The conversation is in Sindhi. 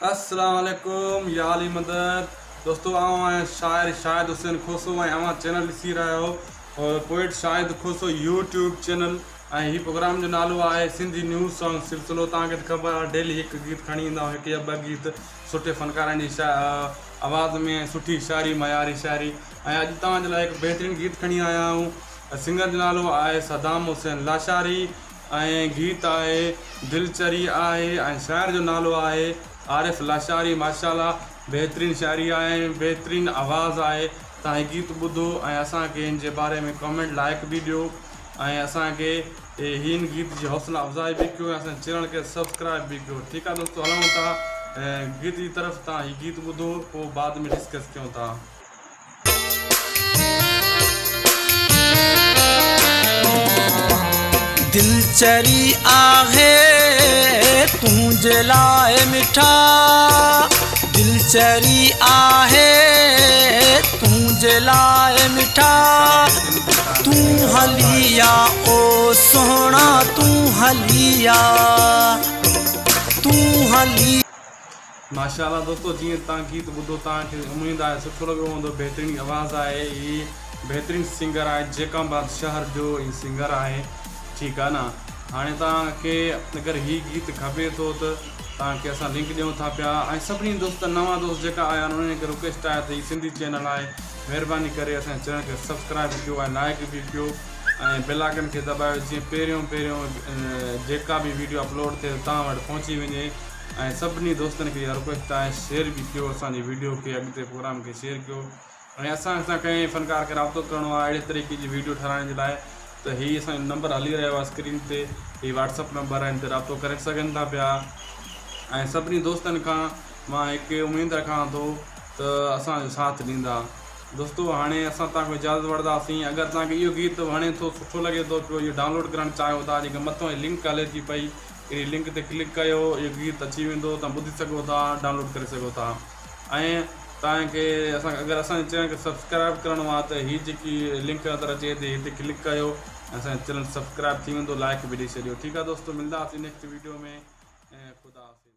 السلام عليڪم يا علي مدد دوستو آئون آهيان شاعر شاهد حسين کوسو ۽ اوهان چينل ڏسي رهيا آهيو poet Shahid Khoso YouTube channel ۽ هي پروگرام جو نالو آهي سنڌي نيو سانگ سلسلو توهان کي ته خبر آهي ڊيلي هڪ گيت کڻي ايندا آهيون هڪ يا ٻه گيت سٺي فنڪارن جي آواز ۾ سٺي شاعري معياري شاعري ۽ اڄ توهان جي لاء هڪ بهترين گيت کڻي آيا آهيون سنگر جو نالو آهي صدام حسين لاشاري ۽ گيت آهي دل چري آهي ۽ شاعر جو نالو آهي عارف لاشاري ماشاءالله بهترين شاعري آهي ۽ بهترين آواز آهي توهان هي گيت ٻڌو ۽ اسان کي هن جي باري ۾ ڪمينٽ لائڪ به ڏيو ۽ اسان کي هن گيت جي حوصله افزائي به ڪيو ۽ اسان جي چينل کي سبسڪرائب به ڪيو ٺيڪ آهي دوستو هلون ٿا گيت جي طرف توهان هي گيت ٻڌو پوء بعد ۾ ڊسڪس ڪيون ٿا. دل چري آهي تنهنجي لاء مٺا دل چري آهي تنهنجي لاء مٺا تون هلي آ او سهڻا تون هلي آ تون هلي. ماشاء الله دوستو جيئن توهان گيت ٻڌو توهان کي اميد آهي سٺو لڳو هوندو بهترين آواز آهي هي بهترين سنگر آهي جيڪب آباد شهر جو هي سنگر آهي ٺيڪ آهي نه هاڻي توهان کي اگر هي گيت کپي ٿو ته توهان کي اسان لنڪ ڏيون ٿا پيا ۽ سڀني دوست نوان دوست جيڪا آيا آهن انهن کي رڪويسٽ آهي ته هي سنڌي چينل آهي مهرباني ڪري اسان جي چينل کي سبسڪرائب ڪيو ۽ لائڪ به ڪيو ۽ بيل آئڪن کي دٻايو جيئن پهريون پهريون جيڪا به ويڊيو اپلوڊ ٿئي توهان وٽ پهچي وڃي ۽ سڀني دوستن کي اها رڪويسٽ آهي شيئر به ڪيو اسان جي ويڊيو کي اڳتي پروگرام کي شيئر ڪيو ۽ اسان سان ڪنهن فنڪار کي رابطو ڪرڻو آهي اهڙي طريقي جي ويڊيو ٺهرائڻ جي لاء ته هي اسان جو نمبر هلي رهيو آهي اسڪرين تي هي واٽس اپ نمبر آهي ان تي رابطو ڪري سگهن ٿا پيا ۽ سڀني دوستن کان مان هڪ اميد رکان ٿو ته اسان جو ساٿ ڏيندا دوستو هاڻي اسان توهان کان اجازت وٺنداسين اگر توهان کي اهو گيت وڻي ٿو سٺو لڳي ٿو پيو اهو ڊائونلوڊ ڪرڻ چاهيو ٿا جيڪا مٿو لنڪ هلي ٿي پئي اهڙي لنڪ تي ڪلڪ ڪيو اهو گيت اچي ويندو توهان ٻڌي سگهو ٿا ڊائونلوڊ ڪري سگهو ٿا ۽ توهان کي اسان اگر اسان جي چينل کي سبسڪرائب ڪرڻو آهي ته هي جيڪي لنڪ نظر اچي ٿي هتي ڪلڪ ڪيو ۽ اسان جو چينل سبسڪرائب ٿي ويندو لائڪ به ڏئي ڇڏيو ٺيڪ آهي دوستو ملنداسين نيڪسٽ ويڊيو ۾ خدا حافظ.